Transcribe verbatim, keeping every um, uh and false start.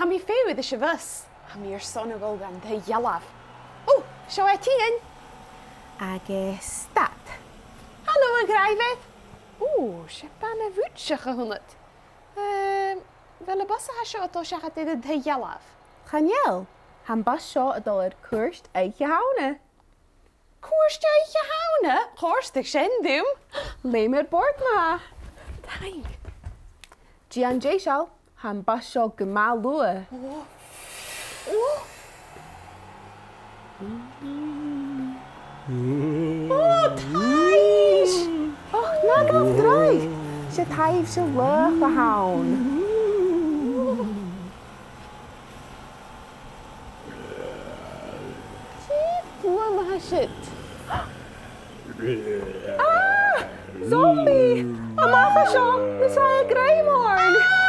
Tha mi fhèin air a' bhus. Tha mi airson a dhol dhan taigh-dhealbh. Ò, seo e a' tighinn. Agus stad. Halò, a dhràibhear. Ò, 's e bana-bhuidseach a th' annad. Ehm, a bheil am bus a tha seo a' dol seachad air an taigh-dhealbh? Chan eil. Tha am bus seo a' dol air cuairt Oidhche Shamhna. Cuairt Oidhche Shamhna? Chòrdadh sin rium. Leum air bòrd ma-thà. Taing. Dèan deiseil, tha am bus seo gu math luath. Ò. Ò. Ò, taibhse! Ò, na gabh dragh! 'S e taibhse laghach a th' ann. Dè am fuaim a tha siud? Ah! Zombie! A-mach à seo, na sàigh a' grèim oirnn!